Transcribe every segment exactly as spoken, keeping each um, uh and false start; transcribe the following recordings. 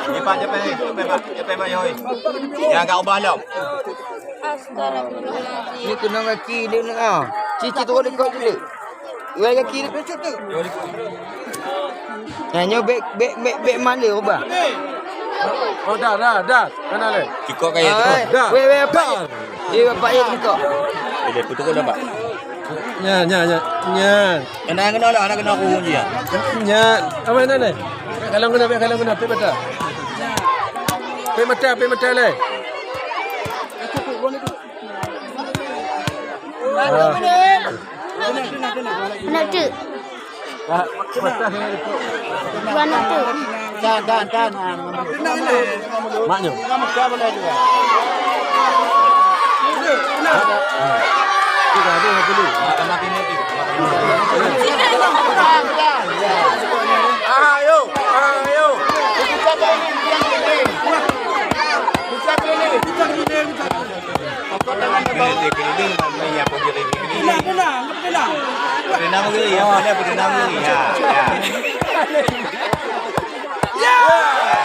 Ni, Pak, cepat, cepat, Pak, cepat, Pak, yoi. Nyang agak ubah lom. Astagfirullahaladzim. Ni kena kaki dia nak, ah. Cici turun dekat dulu. Dua kaki ni. Nah, nyoe bek, bek, bek, bek mana ubah? Oh, dah, dah, dah. Mana le? Cikok kaya tu. Dah. Weh, weh, apa? Dah. Eh, bapak ya cikok. Boleh putus ke nampak? Nya, nya, nya. Nya. Kena, kena lah, kena aku je ya. Nya. Apa ni le? Kalau kena, kalau kena, pek mata. Pek mata, pek mata le. Aneuk teuk. Dua aneuk teuk. Dan, dan, dan. Mak nyoe. Ayo, ayo. Tenang, tenang, tenang. Tenang, ya, tenang, ya. Ya, ya.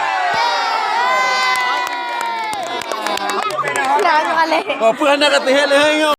Lah, tu balik. Apa anak kata hal lain?